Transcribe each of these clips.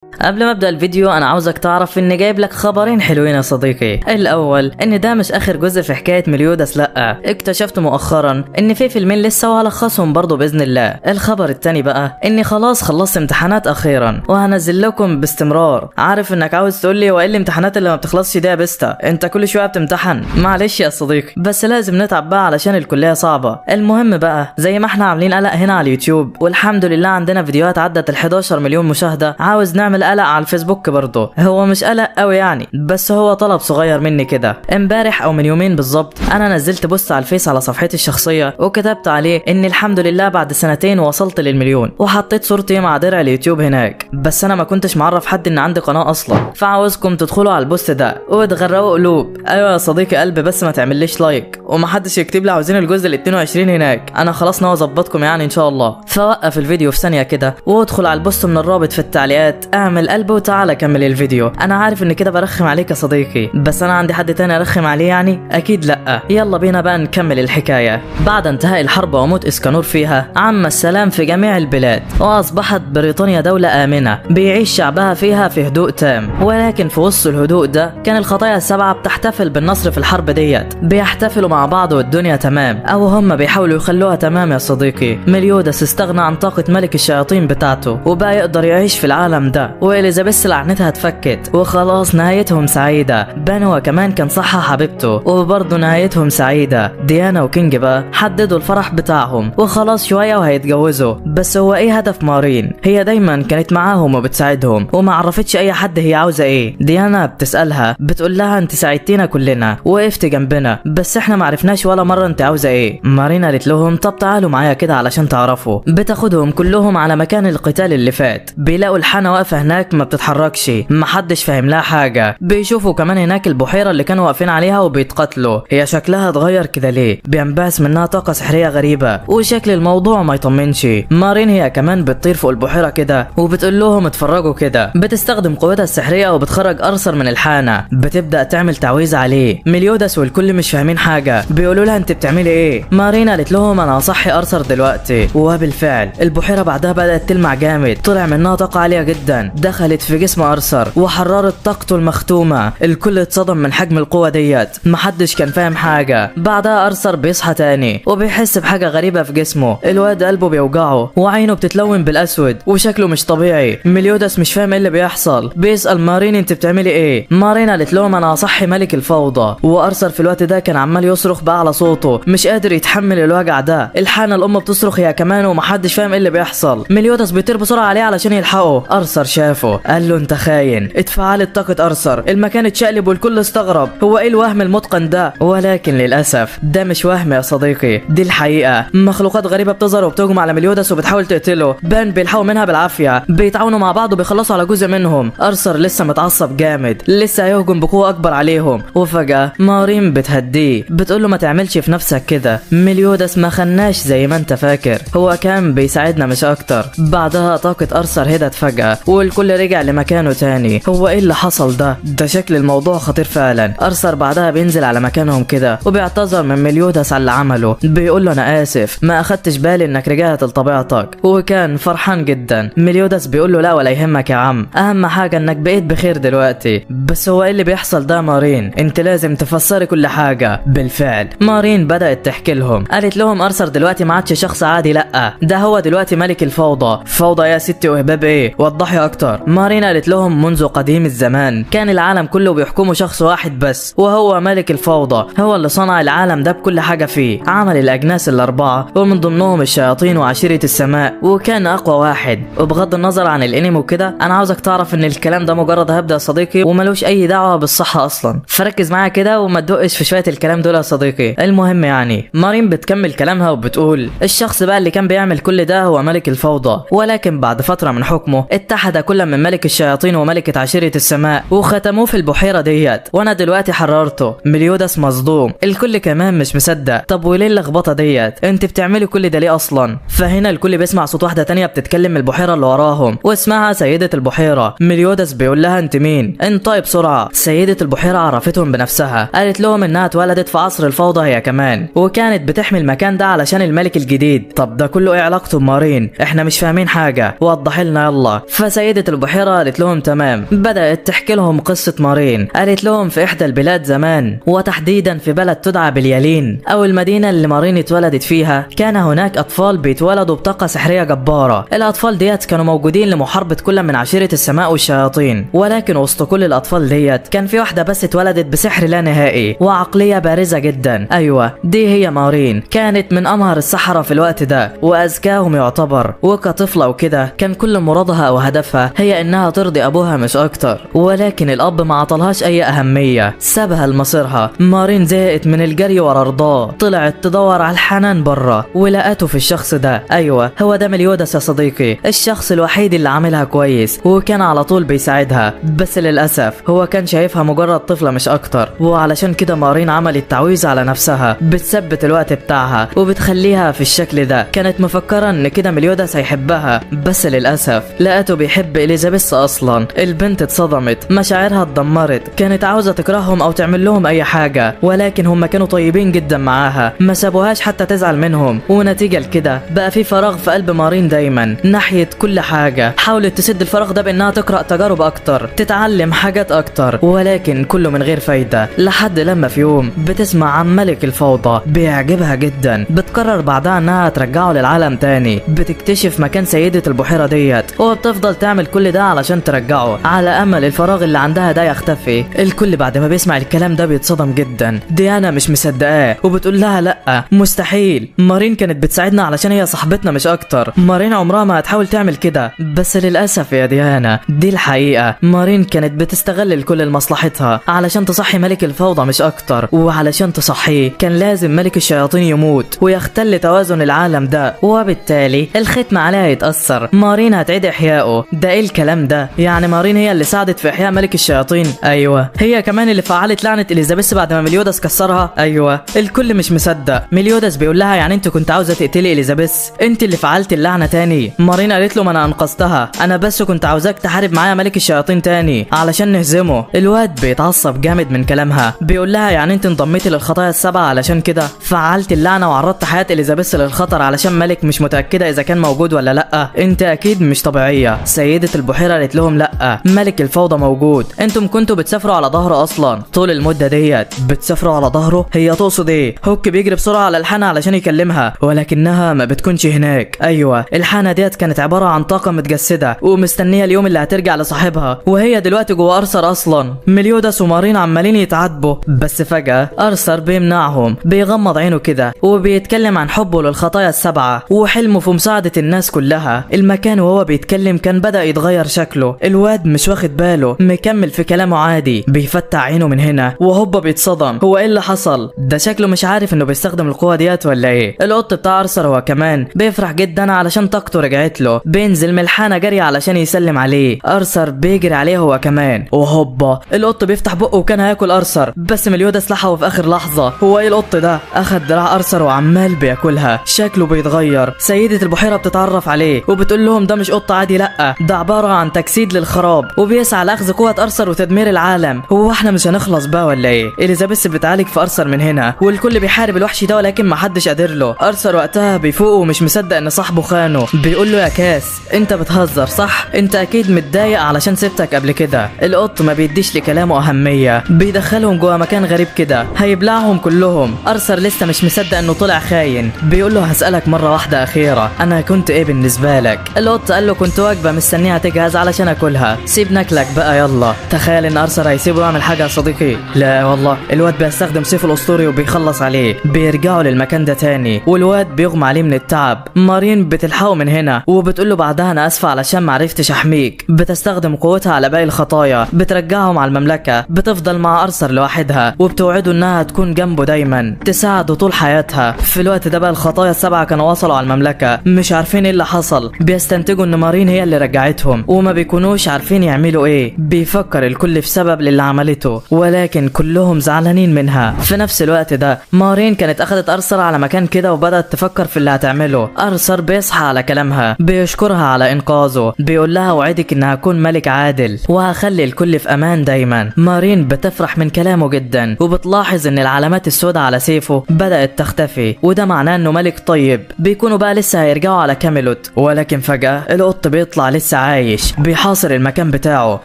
قبل ما ابدا الفيديو انا عاوزك تعرف ان جايب لك خبرين حلوين يا صديقي. الاول ان ده مش اخر جزء في حكاية مليوداس، لا، اكتشفت مؤخرا ان في فيلمين لسه وهلخصهم برضو باذن الله. الخبر التاني بقى اني خلاص خلصت امتحانات اخيرا وهنزل لكم باستمرار. عارف انك عاوز تقول لي وايه الامتحانات اللي ما بتخلصش دي يا بستا، انت كل شوية بتمتحن. معلش يا صديقي، بس لازم نتعب بقى علشان الكلية صعبة. المهم بقى زي ما احنا عاملين قلق هنا على اليوتيوب والحمد لله عندنا فيديوهات عدت ال 11 مليون مشاهده، عاوز نعمل قلق على الفيسبوك برضه. هو مش قلق قوي يعني، بس هو طلب صغير مني كده. امبارح او من يومين بالظبط انا نزلت post على الفيس على صفحتي الشخصية وكتبت عليه ان الحمد لله بعد سنتين وصلت للمليون، وحطيت صورتي مع درع اليوتيوب هناك. بس انا ما كنتش معرف حد ان عندي قناة اصلا، فعاوزكم تدخلوا على ال post ده وتغرقوا قلوب. ايوه يا صديقي قلب، بس ما تعمليش like ومحدش يكتب لي عاوزين الجزء ال 22 هناك، انا خلاص ناوي اظبطكم يعني ان شاء الله. فوقف الفيديو في ثانية كده وادخل على ال post من الرابط في التعليقات، اعمل قلب وتعالى كمل الفيديو. انا عارف ان كده برخم عليك يا صديقي، بس انا عندي حد تاني ارخم عليه يعني؟ اكيد لا. يلا بينا بقى نكمل الحكاية. بعد انتهاء الحرب وموت اسكانور فيها، عم السلام في جميع البلاد واصبحت بريطانيا دولة امنه بيعيش شعبها فيها في هدوء تام. ولكن في وسط الهدوء ده كان الخطايا السبعة بتحتفل بالنصر في الحرب ديت، بيحتفلوا مع بعض والدنيا تمام، او هم بيحاولوا يخلوها تمام يا صديقي. مليوداس استغنى عن طاقة ملك الشياطين بتاعته وبقى يقدر يعيش في العالم ده، واليزابيث لعنتها اتفكت وخلاص نهايتهم سعيدة. بانوا كمان كان صحى حبيبته وبرضه نهايتهم سعيدة. ديانا وكينج بقى حددوا الفرح بتاعهم وخلاص شوية وهيتجوزوا. بس هو ايه هدف مارين؟ هي دايما كانت معاهم وبتساعدهم وما عرفتش اي حد هي عاوزه ايه. ديانا بتسالها بتقول لها انت ساعدتينا كلنا وقفت جنبنا، بس احنا ما عرفناش ولا مرة انت عاوزه ايه. مارين قالت لهم طب تعالوا معايا كده علشان تعرفوا. بتاخدهم كلهم على مكان القتال اللي فات، بيلاقوا الحانه واقفة هناك ما بتتحركش، محدش فاهم لها حاجة. بيشوفوا كمان هناك البحيرة اللي كانوا واقفين عليها وبيتقاتلوا، هي شكلها اتغير كده ليه؟ بينبعث منها طاقة سحريه غريبة وشكل الموضوع ما يطمنش. مارين هي كمان بتطير فوق البحيرة كده وبتقول لهم اتفرجوا كده، بتستخدم قوتها السحريه وبتخرج ارثر من الحانه، بتبدا تعمل تعويذه عليه. مليوداس والكل مش فاهمين حاجة، بيقولوا لها انت بتعملي ايه؟ مارين قالت لهم انا هصحي ارثر دلوقتي. وبالفعل البحيرة بعدها بدات تلمع جامد، طلع منها طاقة عالية جدا دخلت في جسم ارثر وحررت طاقته المختومه. الكل اتصدم من حجم القوة ديت، محدش كان فاهم حاجة. بعدها ارثر بيصحى تاني وبيحس بحاجة غريبة في جسمه، الواد قلبه بيوجعه وعينه بتتلون بالاسود وشكله مش طبيعي. مليوداس مش فاهم ايه اللي بيحصل، بيسال مارين انت بتعملي ايه؟ مارين قالت لهم انا هصحي ملك الفوضى. وارثر في الوقت ده كان عمال يصرخ بقى على صوته، مش قادر يتحمل الوجع ده. الحانه الام بتصرخ هي كمان ومحدش فاهم ايه اللي بيحصل. مليوداس بيطير بسرعة عليه علشان يلحقه. ارثر شافه قال له انت خاين. اتفعلت طاقة ارثر، المكان اتشقلب والكل استغرب هو ايه الوهم المتقن ده. ولكن للاسف ده مش وهم يا صديقي، دي الحقيقة. مخلوقات غريبة بتظهر وبتهجم على مليوداس وبتحاول تقتله. بان بيلحقوا منها بالعافية، بيتعاونوا مع بعض وبيخلصوا على جزء منهم. ارثر لسه متعصب جامد، لسه هيهجم بقوة اكبر عليهم. وفجاة مارين بتهديه بتقول له ما تعملش في نفسك كده، مليوداس ما خناش زي ما انت فاكر، هو كان بيساعدنا مش اكتر. بعدها طاقة ارثر هدت فجاة والكل رجع لمكانه تاني. هو ايه اللي حصل ده؟ ده شكل الموضوع خطير فعلا. ارثر بعدها بينزل على مكانهم كده وبيعتذر من مليوداس على اللي عمله، بيقول له انا اسف ما اخدتش بالي انك رجعت لطبيعتك، وكان فرحان جدا. مليوداس بيقول له لا ولا يهمك يا عم، اهم حاجة انك بقيت بخير دلوقتي. بس هو ايه اللي بيحصل ده يا مارين؟ انت لازم تفسري كل حاجة. بالفعل مارين بدات تحكي لهم، قالت لهم ارثر دلوقتي ما عادش شخص عادي، لا ده هو دلوقتي ملك الفوضى. فوضى يا ستي وهباب ايه؟ وضحي اكتر. مارين قالت لهم منذ قديم الزمان كان العالم كله بيحكمه شخص واحد بس وهو ملك الفوضى، هو اللي صنع العالم ده بكل حاجة فيه، عمل الاجناس الاربعة ومن ضمنهم الشياطين وعشيره السماء، وكان اقوى واحد. وبغض النظر عن الانمي وكده، انا عاوزك تعرف ان الكلام ده مجرد هبده يا صديقي وملوش اي دعوه بالصحة اصلا، فركز معايا كده وما تدقش في شوية الكلام دول يا صديقي. المهم يعني مارين بتكمل كلامها وبتقول الشخص بقى اللي كان بيعمل كل ده هو ملك الفوضى، ولكن بعد فترة من حكمه اتحد كل من ملك الشياطين وملكه عشيره السماء وختموه في البحيرة ديت، وانا دلوقتي حررته. مليوداس مصدوم، الكل كمان مش مصدق. طب وليه اللخبطة ديت؟ انت بتعملي كل ده ليه اصلا؟ فهنا الكل بيسمع صوت واحدة تانية بتتكلم من البحيرة اللي وراهم واسمها سيده البحيرة. مليوداس بيقول لها انت مين؟ انطقي بسرعة. سيده البحيرة عرفتهم بنفسها، قالت لهم انها اتولدت في عصر قصر الفوضى هي كمان، وكانت بتحمي المكان ده علشان الملك الجديد. طب ده كله ايه علاقته بمارين؟ احنا مش فاهمين حاجة، وضح لنا يلا. فسيده البحيرة قالت لهم تمام. بدات تحكي لهم قصة مارين. قالت لهم في احدى البلاد زمان، وتحديدا في بلد تدعى باليالين او المدينة اللي مارين اتولدت فيها، كان هناك اطفال بيتولدوا بطاقة سحريه جبارة. الاطفال ديت كانوا موجودين لمحاربة كل من عشيره السماء والشياطين، ولكن وسط كل الاطفال ديت كان في واحدة بس اتولدت بسحر لا نهائي وعقلية بارزة جدا. ايوه دي هي مارين. كانت من امهر السحرة في الوقت ده واذكاهم يعتبر، وكطفله وكده كان كل مرادها او هدفها هي انها ترضي ابوها مش اكتر، ولكن الاب ما عطلهاش اي اهمية، سابها لمصيرها. مارين زهقت من الجري ورا رضاه، طلعت تدور على الحنان بره ولقته في الشخص ده. ايوه هو ده مليودس يا صديقي، الشخص الوحيد اللي عاملها كويس وكان على طول بيساعدها، بس للاسف هو كان شايفها مجرد طفله مش اكتر. وعلشان كده مارين عملت تعويذه على نفسها بتثبت الوقت بتاعها وبتخليها في الشكل ده. كانت مفكرة ان كده مليودس هيحبها، بس للاسف لقته بيحب اليزابيث اصلا. البنت اتصدمت، مشاعرها اتدمرت، كانت عاوزه تكرههم او تعمل لهم اي حاجة، ولكن هم كانوا طيبين جدا معاها، ما سابوهاش حتى تزعل منهم. ونتيجة لكده بقى في فراغ في قلب مارين دايما ناحية كل حاجة. حاولت تسد الفراغ ده بانها تقرا تجارب اكتر، تتعلم حاجات اكتر، ولكن كله من غير فايده. لحد لما في يوم بتسمع عن ملك الفوضى، بيعجبها جدا، بتقرر بعدها انها ترجعه للعالم تاني. بتكتشف مكان سيده البحيرة ديت وبتفضل تعمل كل ده علشان ترجعه، على امل الفراغ اللي عندها ده يختفي. الكل بعد ما بيسمع الكلام ده بيتصدم جدا. ديانا مش مصدقاه وبتقول لها لا مستحيل، مارين كانت بتساعدنا علشان هي صاحبتنا مش اكتر، مارين عمرها ما هتحاول تعمل كده. بس للاسف يا ديانا دي الحقيقة، مارين كانت بتستغل الكل لمصلحتها علشان تصحي ملك الفوضى مش اكتر، وعلشان تصحيه كان لازم ملك الشياطين يموت ويختل توازن العالم ده، وبالتالي الختم عليها يتأثر. مارين هتعيد احيائه. ده ايه الكلام ده؟ يعني مارين هي اللي ساعدت في احياء ملك الشياطين؟ ايوه هي كمان اللي فعلت لعنه اليزابيث بعد ما مليودس كسرها. ايوه الكل مش مصدق. مليودس بيقول لها يعني انت كنت عاوزه تقتلي اليزابيث، انت اللي فعلت اللعنة تاني؟ مارين قالت له ما انا انقذتها، انا بس كنت عاوزاك تحارب معايا ملك الشياطين تاني علشان نهزمه. الواد بيتعصب جامد من كلامها، بيقول لها يعني انت انضميتي للخطايا السبعة علشان كده فعلت اللعنة وعرضت حياة اليزابيث للخطر علشان ملك مش متاكدة اذا كان موجود ولا لا، انت اكيد مش طبيعية. سيده البحيرة قالت لهم لا، ملك الفوضى موجود، انتم كنتوا بتسافروا على ظهره اصلا طول المدة ديت. بتسافروا على ظهره؟ هي تقصد ايه؟ هوك بيجري بسرعة على الحانه علشان يكلمها، ولكنها ما بتكونش هناك. ايوه الحانه ديت كانت عبارة عن طاقة متجسده ومستنيه اليوم اللي هترجع لصاحبها، وهي دلوقتي جوه ارثر اصلا. مليودس ومارين عمالين يتعاتبوا، بس فجاة ارثر بيمنعهم، بيغمض عينه كده وبيتكلم عن حبه للخطايا السبعة وحلمه في مساعدة الناس كلها. المكان وهو بيتكلم كان بدا يتغير شكله، الواد مش واخد باله، مكمل في كلامه عادي، بيفتح عينه من هنا وهوبا بيتصدم. هو ايه اللي حصل ده؟ شكله مش عارف انه بيستخدم القوة ديت ولا ايه. القط بتاع ارثر هو كمان بيفرح جدا علشان طاقته رجعت له، بينزل من الحانه جري علشان يسلم عليه. ارثر بيجري عليه هو كمان وهوبا القط بيفتح بقه وكان هياكل ارثر، بس مليودس لحقه في اخر لحظة. هو ايه القط ده؟ اخد دراع ارثر وعمال بياكلها، شكله بيتغير. سيده البحيرة بتتعرف عليه وبتقول لهم ده مش قط عادي، لا ده عبارة عن تجسيد للخراب وبيسعى لاخذ قوة ارثر وتدمير العالم. هو احنا مش هنخلص بقى ولا ايه؟ اليزابيث بتعالج في ارثر من هنا والكل بيحارب الوحش ده، ولكن ما حدش قادر له. ارثر وقتها بيفوق ومش مصدق ان صاحبه خانه، بيقول له يا كاس انت بتهزر صح؟ انت اكيد متضايق علشان سبتك قبل كده. القط ما بيديش لكلامه اهمية، بيدخلهم جوه مكان غريب كده هيبلعهم كلهم. ارثر لسه مش مصدق انه طلع خاين، بيقول له هسألك مرة واحدة اخيرة، انا كنت ايه بالنسبة لك؟ القط قال له كنت وجبة مستنيها تجهز علشان اكلها، سيب ناكلك بقى يلا. تخيل ان ارثر هيسيبه يعمل حاجة يا صديقي؟ لا والله، الواد بيستخدم سيفه الاسطوري وبيخلص عليه. بيرجعوا للمكان ده تاني والواد بيغمى عليه من التعب. مارين بتلحقه من هنا وبتقول له بعدها انا اسفه علشان معرفتش احميك. بتستخدم قوتها على باقي الخطايا، بترجعهم على المملكة، بتفضل مع ارثر لوحدها وبتوعده انها تكون جنبه دايما، تساعده طول حياتها. في الوقت ده بقى الخطايا السبعة كانوا وصلوا على المملكة، مش عارفين ايه اللي حصل، بيستنتجوا ان مارين هي اللي رجعتهم وما بيكونوش عارفين يعملوا ايه. بيفكر الكل في سبب للي عملته، ولكن كلهم زعلانين منها. في نفس الوقت ده مارين كانت اخذت ارثر على مكان كده وبدات تفكر في اللي هتعمله. ارثر بيصحى على كلامها، بيشكرها على انقاذه، بيقول لها وعدك ان هكون ملك عادل وهخلي الكل في امان دايما. مارين بتفرح من كلامه جدا وبتلاحظ ان العالم العلامات السوداء على سيفه بدأت تختفي، وده معناه انه ملك طيب. بيكونوا بقى لسه هيرجعوا على كاميلوت، ولكن فجأة القط بيطلع لسه عايش، بيحاصر المكان بتاعه،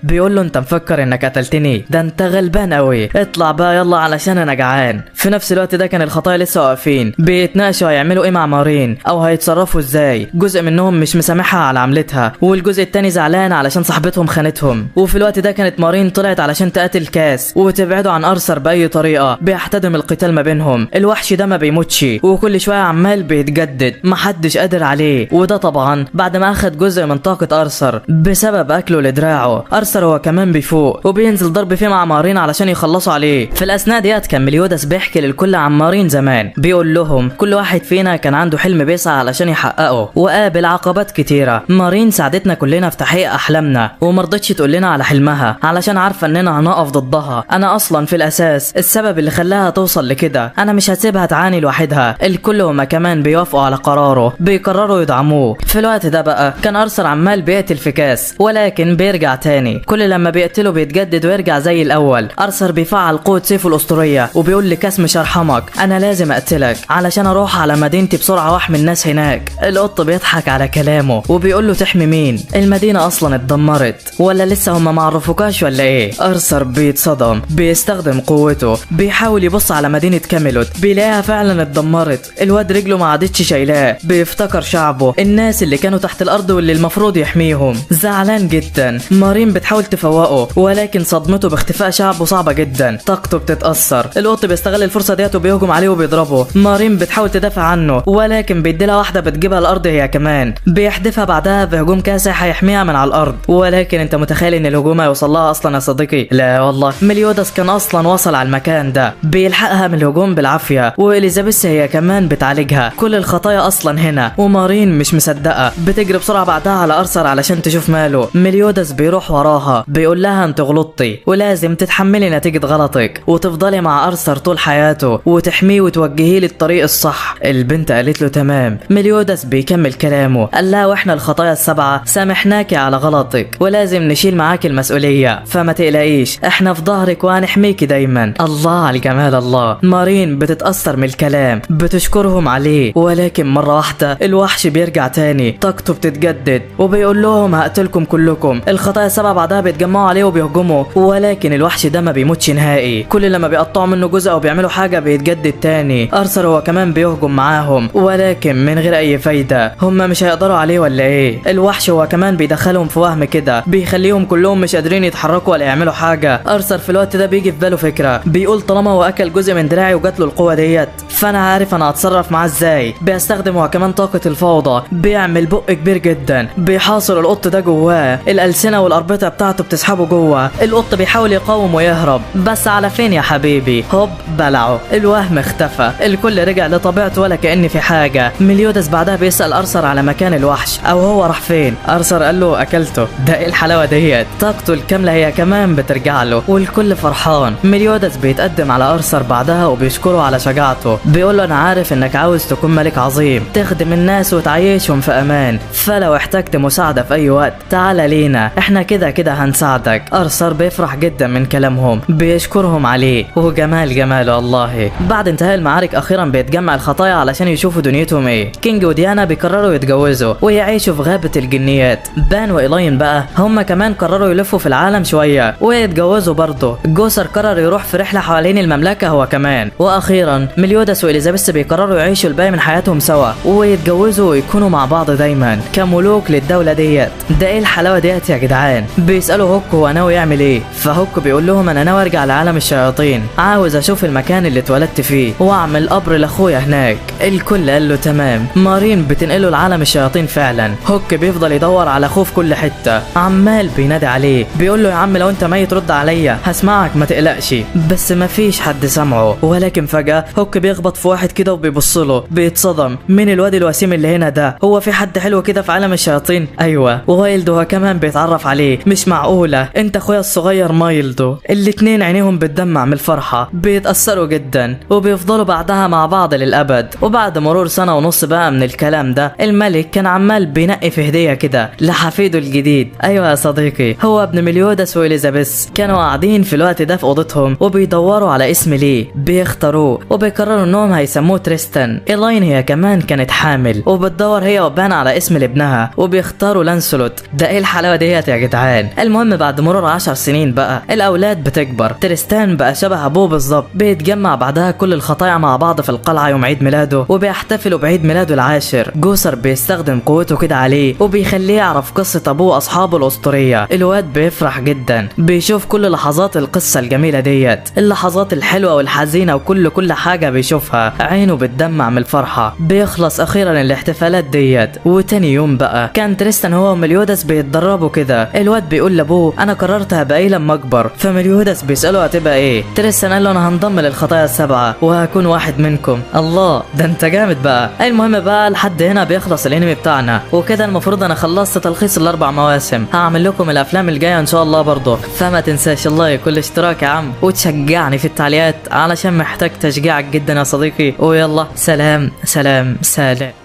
بيقول له انت مفكر انك قتلتني؟ ده انت غلبان قوي، اطلع بقى يلا علشان انا جعان. في نفس الوقت ده كان الخطايا لسه واقفين بيتناقشوا هيعملوا ايه مع مارين او هيتصرفوا ازاي. جزء منهم مش مسامحها على عملتها، والجزء التاني زعلان علشان صاحبتهم خانتهم. وفي الوقت ده كانت مارين طلعت علشان تقاتل كاس وتبعده عن ارثر باي طريقه. بيحتدم القتال ما بينهم، الوحش ده ما بيموتش وكل شوية عمال بيتجدد، محدش قادر عليه. وده طبعا بعد ما اخد جزء من طاقة ارثر بسبب اكله لدراعه. ارثر هو كمان بيفوق وبينزل ضرب فيه مع مارين علشان يخلصوا عليه. في الاثناء ديت كان مليودس بيحكي للكل عن مارين زمان، بيقول لهم كل واحد فينا كان عنده حلم بيسعى علشان يحققه وقابل عقبات كتيرة. مارين ساعدتنا كلنا في تحقيق احلامنا ومرضتش تقول لنا على حلمها علشان عارفه اننا هنقف ضدها. انا اصلا في الاساس السبب اللي خلاها توصل لكده، انا مش هسيبها تعاني لوحدها. الكل هما كمان بيوافقوا على قراره، بيقرروا يدعموه. في الوقت ده بقى كان ارثر عمال بيقتل في كاس، ولكن بيرجع تاني، كل لما بيقتله بيتجدد ويرجع زي الاول. ارثر بيفعل قوة سيفه الاسطورية وبيقول لكاس مش هرحمك، انا لازم اقتلك علشان اروح على مدينتي بسرعة واحمي الناس هناك. القط بيضحك على كلامه وبيقول له تحمي مين؟ المدينة اصلا اتدمرت ولا لسه هما معرفوكاش ولا ايه؟ ارثر بيتصدم، بيستخدم قوته، بيحاول يبص على مدينة كاميلوت، بيلاقيها فعلا اتدمرت. الواد رجله ما عادتش شايلاه، بيفتكر شعبه، الناس اللي كانوا تحت الارض واللي المفروض يحميهم. زعلان جدا. مارين بتحاول تفوقه، ولكن صدمته باختفاء شعبه صعبة جدا، طاقته بتتاثر. القط بيستغل الفرصة ديت وبيهجم عليه وبيضربه. مارين بتحاول تدافع عنه، ولكن بيديلها واحدة بتجيبها الارض هي كمان، بيحدفها بعدها بهجوم كاسح هيحميها من على الارض. ولكن انت متخيل ان الهجوم هيوصل لها اصلا يا صديقي؟ لا والله، مليودس كان اصلا وصل على المكان ده، بيلحقها من الهجوم بالعافية، واليزابيث هي كمان بتعالجها. كل الخطايا اصلا هنا، ومارين مش مصدقه، بتجري بسرعة بعدها على ارثر علشان تشوف ماله. مليودس بيروح وراها بيقول لها انت غلطتي ولازم تتحملي نتيجة غلطك وتفضلي مع ارثر طول حياته وتحميه وتوجهيه للطريق الصح. البنت قالت له تمام. مليودس بيكمل كلامه قال لها واحنا الخطايا السبعة سامحناكي على غلطك ولازم نشيل معاك المسؤولية، فما تقلقيش احنا في ظهرك وهنحميكي دايما. الله على الجمال الله. مارين بتتاثر من الكلام، بتشكرهم عليه، ولكن مرة واحدة الوحش بيرجع تاني، طاقته بتتجدد وبيقول لهم هقتلكم كلكم. الخطايا السبعة بعدها بيتجمعوا عليه وبيهجموا، ولكن الوحش ده ما بيموتش نهائي، كل لما بيقطعوا منه جزء او بيعملوا حاجة بيتجدد تاني. ارثر هو كمان بيهجم معاهم، ولكن من غير اي فايده، هم مش هيقدروا عليه ولا ايه؟ الوحش هو كمان بيدخلهم في وهم كده، بيخليهم كلهم مش قادرين يتحركوا ولا يعملوا حاجة. ارثر في الوقت ده بيجي في باله فكرة، بيقول طالما هو اكل جزء من دراعي وجات له القوة ديت فانا عارف انا هتصرف معاه ازاي. بيستخدم هو كمان طاقة الفوضى، بيعمل بق كبير جدا بيحاصر القط ده جواه، الالسنة والاربطه بتاعته بتسحبه جوه. القط بيحاول يقاوم ويهرب، بس على فين يا حبيبي؟ هوب بلعه، الوهم اختفى، الكل رجع لطبيعته ولا كأن في حاجة. مليودس بعدها بيسأل ارثر على مكان الوحش او هو راح فين. ارثر قال له اكلته. ده ايه الحلاوة ديت؟ طاقته الكاملة هي كمان بترجع له والكل فرحان. مليودس بيتقدم على ارثر بعدها وبيشكره على شجاعته، بيقول له انا عارف انك عاوز تكون ملك عظيم تخدم الناس وتعيشهم في امان، فلو احتجت مساعدة في اي وقت تعال لينا، احنا كده كده هنساعدك. ارثر بيفرح جدا من كلامهم، بيشكرهم عليه وجمال جماله والله. بعد انتهاء المعارك اخيرا بيتجمع الخطايا علشان يشوفوا دنيتهم ايه. كينج وديانا بيقرروا يتجوزوا ويعيشوا في غابه الجنيات. بان وايلاين بقى هم كمان قرروا يلفوا في العالم شوية ويتجوزوا برضه. جوسر قرر يروح في رحله حوالين المملكة هو كمان. واخيرا مليودس واليزابيث بيقرروا يعيشوا الباقي من حياتهم سوا ويتجوزوا ويكونوا مع بعض دايما كملوك للدولة ديت. ده ايه الحلاوة ديت يا جدعان؟ بيسالوا هوك هو ناوي يعمل ايه، فهوك بيقول لهم انا ناوي ارجع لعالم الشياطين، عاوز اشوف المكان اللي اتولدت فيه واعمل قبر لاخويا هناك. الكل قال له تمام. مارين بتنقله لعالم الشياطين فعلا. هوك بيفضل يدور على اخوه في كل حتة، عمال بينادي عليه بيقول له يا عم لو انت ميت رد عليا هسمعك ما تقلقش، بس مفيش حد سمعه. ولكن فجاة هوك بيخبط في واحد كده وبيبص له، بيتصدم، مين الواد الوسيم اللي هنا ده؟ هو في حد حلو كده في عالم الشياطين؟ ايوه. ووايلدو هو كمان بيتعرف عليه، مش معقولة انت اخويا الصغير مايلدو. الاتنين عينيهم بتدمع من الفرحة، بيتاثروا جدا وبيفضلوا بعدها مع بعض للابد. وبعد مرور 1.5 سنة بقى من الكلام ده، الملك كان عمال بينقي في هديه كده لحفيده الجديد. ايوه يا صديقي، هو ابن مليودس واليزابيث. كانوا قاعدين في الوقت ده في اوضتهم وبيدوروا على اسم ليه، بيختاروه وبيقرروا انهم هيسموه تريستان. إيلاين هي كمان كانت حامل وبتدور هي وبان على اسم لابنها وبيختاروا لانسلوت. ده ايه الحلاوة ديت يا جدعان. المهم بعد مرور 10 سنين بقى الاولاد بتكبر، تريستان بقى شبه ابوه بالظبط. بيتجمع بعدها كل الخطايا مع بعض في القلعة يوم عيد ميلاده وبيحتفلوا بعيد ميلاده العاشر. جوسر بيستخدم قوته كده عليه وبيخليه يعرف قصة ابوه واصحابه الاسطورية. الواد بيفرح جدا، بيشوف كل لحظات القصة الجميلة ديت، اللحظات الحلوة والحزينه وكل حاجة بيشوفها، عينه بتدمع من الفرحة. بيخلص اخيرا الاحتفالات ديت، وتاني يوم بقى كان تريستان هو ومليودس بيتدربوا كده. الواد بيقول لابوه انا قررت هبقى ايه لما اكبر، فمليودس بيساله هتبقى ايه؟ تريستان قال له انا هنضم للخطايا السبعة وهكون واحد منكم. الله ده انت جامد بقى. المهم بقى لحد هنا بيخلص الانمي بتاعنا، وكده المفروض انا خلصت تلخيص ال4 مواسم. هعمل لكم الافلام الجاية ان شاء الله برضه، فما تنساش ال like والاشتراك يا عم، وتشجعني في التعليقات علشان محتاج تشجيعك جدا يا صديقي. ويلا سلام سلام سلام.